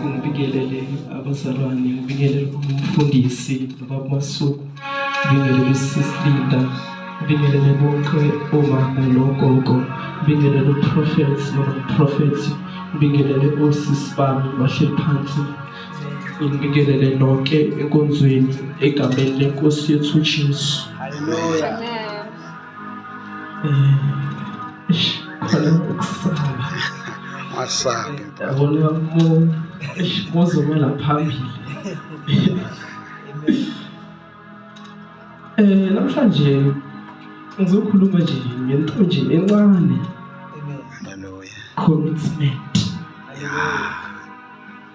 Ngibingelele abazalwane, ngibingelele umfundisi nobaba Masuku, ngibingelele usisi Linda, ngibingelele bonke omama nogogo, ngibingelele uProphet noma uProphet, ngibingelele osisi bami bahleli phansi. Ngibingelele nonke enkonzweni egameni lenkosi yethu uJesu. Hallelujah. Eish, khona ukusaba. Wasabi. Yabona mo eish, mozoma la phambili. Namhlanje ngizokhuluma nje ngento nje encane. Hallelujah. Commitment.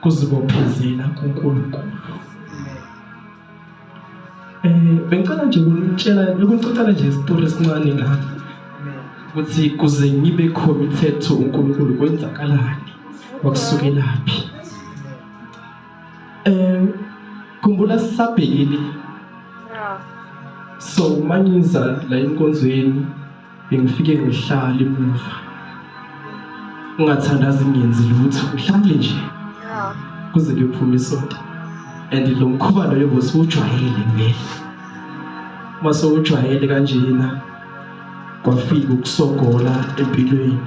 Kuzibophezela kuNkulunkulu. Bengicela nje ukunitshela ukunicocela nje isitori esincane ngami ukuthi kuze ngibe committed to uNkulunkulu kwenzakalani, kwakusukelaphi. Khumbula sisabhekile. So mangiza la enkonzweni bengifike ngihlale emuva. Ngingathandazi ngingenzi lutho, ngihlale nje kuze kuyophuma isonto. And lo mkhuba loyo bosujwayele vele. Mase ujwayele kanjena kwafika ukusogola empilweni.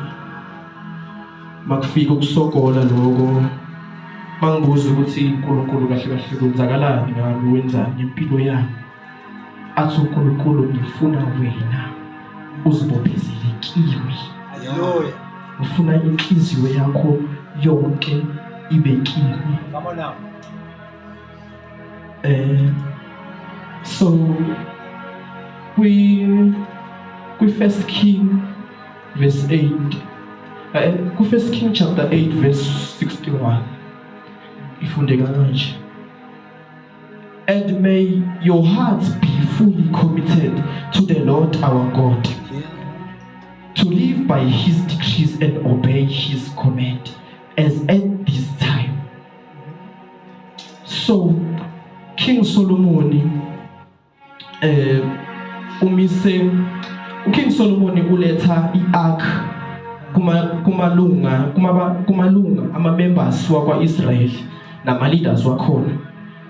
Makufika ukusogola lokho mangibuza ukuthi uNkulunkulu kahle kahle kwenzakalani ngami, wenzani ngempilo yami, athi uNkulunkulu ngifuna wena uzibophezele kimi. Hallelujah. Ngifuna inhliziyo yakho yonke ibe kimi. Come on now. So kwi First King verse 8, ku First King chapter 8 verse 61 ifundeka kanje: And may your hearts be fully committed to the Lord our God, to live by his decrees and obey his command as at this time. So King Solomon umise uKing Solomon uletha iark kuma kumalunga kumalunga ama members wakwa Israel nama leaders wakhona.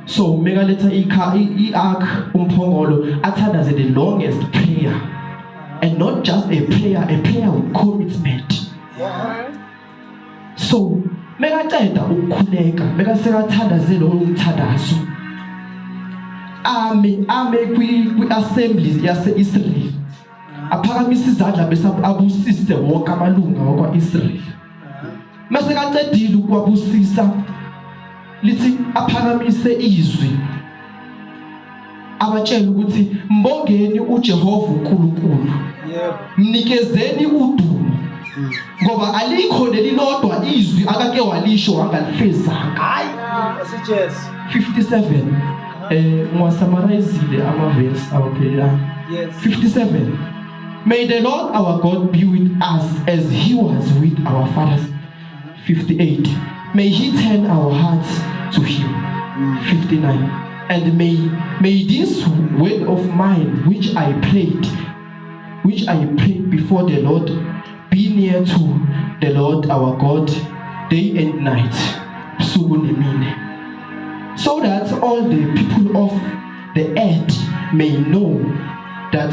So mekaletha i-ark, umphongolo, athandaze the longest prayer, and not just a prayer, a prayer with commitment. So mekaceda ukukhuleka, mekasekathandaze lowo mthandazo, ame kwi assembly yase-Israel, aphakamisa izandla bese abusise wonke amalunga wakwa-Israel. Mase kacedile ukuwabusisa, lithi aphakamise izwi abatshela ukuthi mbongeni uJehova uNkulunkulu, mnikezeni udumo, ngoba alikho nelilodwa izwi akake walisho wangalifezanga. Hayi, Jesu. 57, ngiwasammarizile ama-verse awaphelelanga. 57. May the Lord our God be with us as he was with our fathers. 58. May he turn our hearts to him. 59. And may this word of mine which I prayed before the Lord be near to the Lord our God day and night, busuku nemini, so that all the people of the earth may know that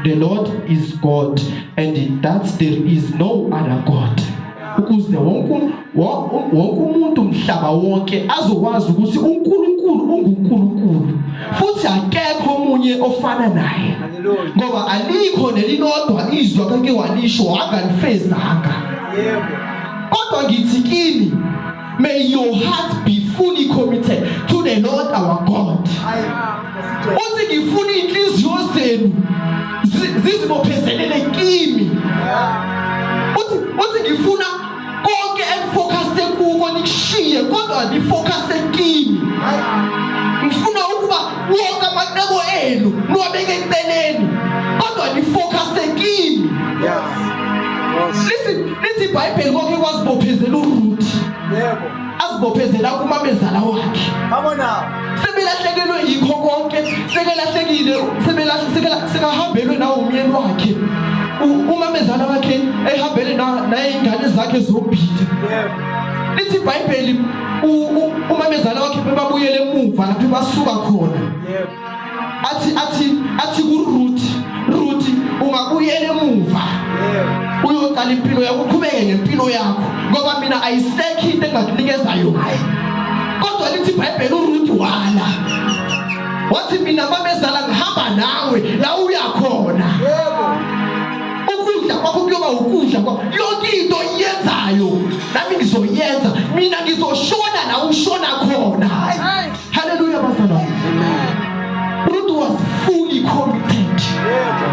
the Lord is God and that there is no other God. Ukuze wonke umuntu umhlaba wonke azokwazi ukuthi uNkulunkulu unguNkulunkulu futhi akekho omunye ofana naye. Hallelujah. Ngoba alikho nelilodwa izwi akake walisho wangalifezanga. Kodwa ngithi kini, may your heart be fully committed to the Lord our God. Hayi, Jesu. Uthi ngifuna inhliziyo zenu zizibophezelele kimi. Uthi ngifuna konke enifocuse kuko nikushiye, kodwa nifocuse kimi. Hayi. Ngifuna ukuba wonke amacebo enu niwabeke eceleni, kodwa nifocuse kimi. Yes. Lithi iBhayibheli konke kwazibophezela uRuth. Azibophezela kumamezala wakhe. Come on now. Sebelahlekelwe yikho konke, sekelahlekile, sekahambelwe nawo umyeni wakhe. Umamezala wakhe ehambele naye ingane zakhe zombili. Lithi iBhayibheli umamezala wakhe bebabuyele emuva lapho basuka khona. Yebo. Athi kuRuth, Ruth ungabuyela emuva. Yebo. Uyoqala impilo yakho, uqhubeke ngempilo yakho ngoba mina ayisekho into engakunikeza yona. Kodwa lithi iBhayibheli uRuth wala. Wathi mina mamezala ngihamba nawe la uya khona. Yebo. Ukudla kwakho kuyoba ukudla kwakho. Yonke into oyenzayo nami ngizoyenza. Mina ngizoshona la ushona khona. Hallelujah bazalwane. Amen. Ruth was fully committed. Yebo.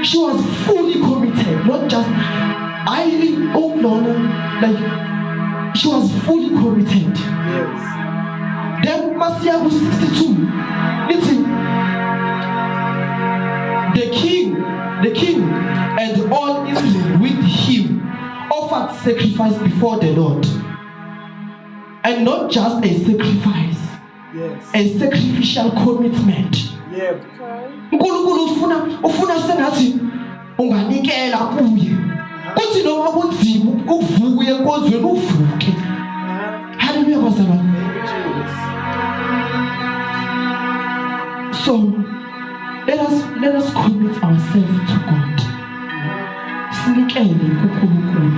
She was fully committed, not just I ukulona, like she was fully committed. Yes. Then masiya ku 62 lithi the king and all Israel with him offered sacrifice before the Lord. And not just a sacrifice, Yes. a sacrificial commitment. Yebo. uNkulunkulu ufuna sengathi unganikela kuye. Kuthi noma kunzima ukuvuka uye enkonzweni uvuke. Hallelujah bazalwane. Thank you, Jesus. So let us commit ourselves to God. Sinikele kuNkulunkulu.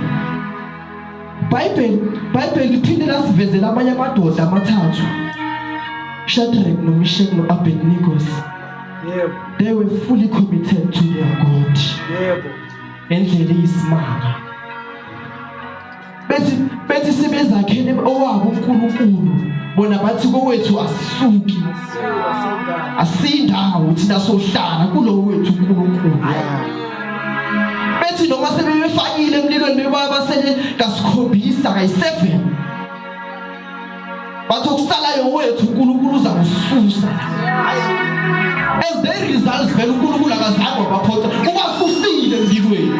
Bible liphinde lasivezela amanye amadoda amathathu. Shadrach noMeshach noAbednego. Yebo. They were fully committed to their God. Yebo. Ngendlela eyisimanga. Bethi sebezakhele owabo uNkulunkulu, bona bathi kowethu asisuki. Suka sindaba. Asindawo thina sohlala kulo wethu uNkulunkulu. Bethi noma sebebefakile emlilweni bebabasele kasikhombisa kayi-7, bathi okusalayo wethu uNkulunkulu uza kususa la. As the results vele uNkulunkulu akazange wabaphoxa, ubasusile emlilweni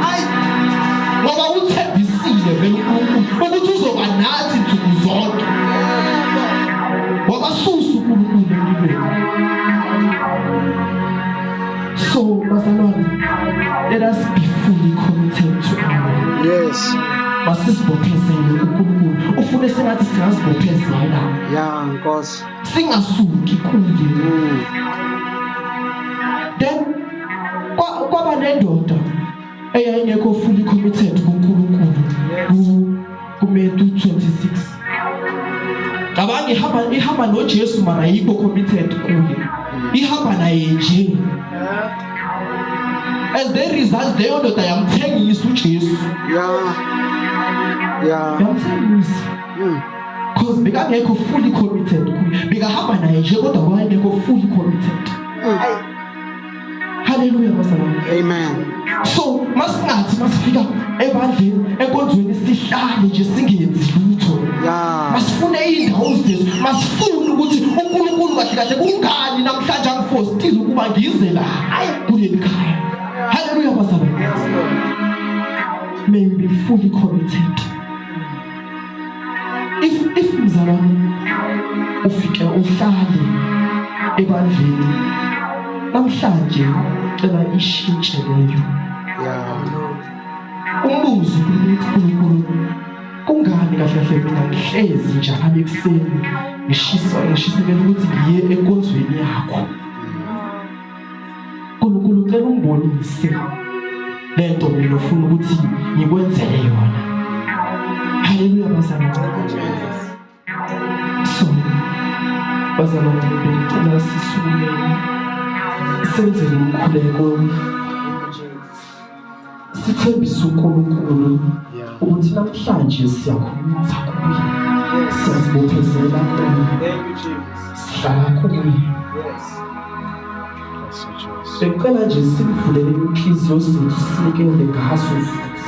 ngoba uthembisile vele uNkulunkulu ukuthi uzoba nathi nsuku zonke. Wabasusa uNkulunkulu emlilweni. So bazalwane, let us be fully committed to our Yes. Masizibophezele kuNkulunkulu. Ufune sengathi singazibophezela, Yeah, Nkosi. singasuki kuye. Then kwaba nendoda eyayingekho fully committed kuNkulunkulu kuMatthew 26. Cabanga, ihamba noJesu mara ayikho committed kuye, ihamba naye nje. As the results, leyo ndoda yamthengisa uJesu. Yamthengisa cause bekangekho fully committed kuye. Bekahamba naye nje kodwa wayengekho fully committed. Haleluya bazalwane. Amen. So masingathi masifika ebandleni, enkonzweni, sihlale nje singenzi lutho. Masifune iy'ndawo zethu, masifune ukuthi uNkulunkulu kahle kahle kungani namhlanje angifostile ukuba ngize la kuleli khaya. Haleluya bazalwane. Yes, Lord. May we be fully committed. If mzalwane ufike uhlale ebandleni namhlanje, cela ishintshe leyo. Umbuzo kuNkulunkulu, kungani kahle kahle mina ngihlezi njalo ekuseni ngishiswa ngishisekela ukuthi ngiye enkonzweni yakho? Nkulunkulu, cela ungibonise lento mina ufuna ukuthi ngikwenzele yona. Haleluya bazalwane. Jesus. So bazalwane, bengicela sisukumeni senze umkhuleko. Thank you, Jesus. Sithembise uNkulunkulu ukuthi namhlanje siyakhuluma kuye. Siyazibophezela kuye. Thank you, Jesus. Sihlala kuye. Yes. Nkosi Jesu. Bengicela nje simvulele inhliziyo zethu, sinikele ngazo futhi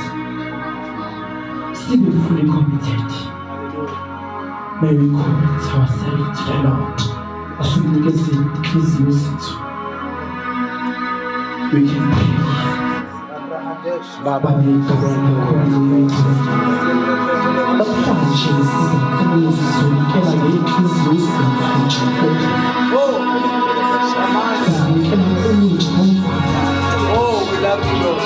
sibe fully committed. Hallelujah. May we commit ourselves to the Lord. Asumnikeze inhliziyo zethu. We can pray. Baba, Baba, namhlanje siza kuwe, sizonikela ngey'nhliziyo zethu, Jehova. Oh, Sizinikela kuwe, Jehova. oh, we love you, Lord.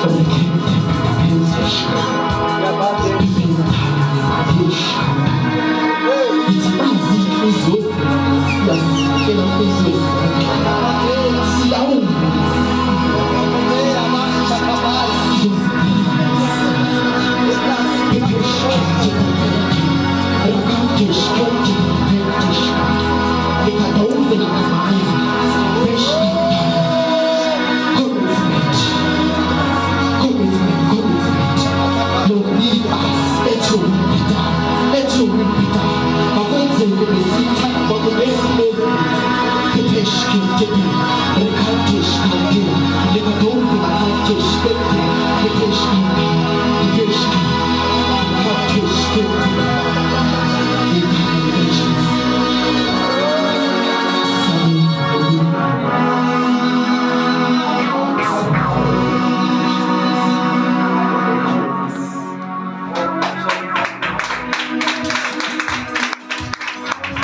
agitating.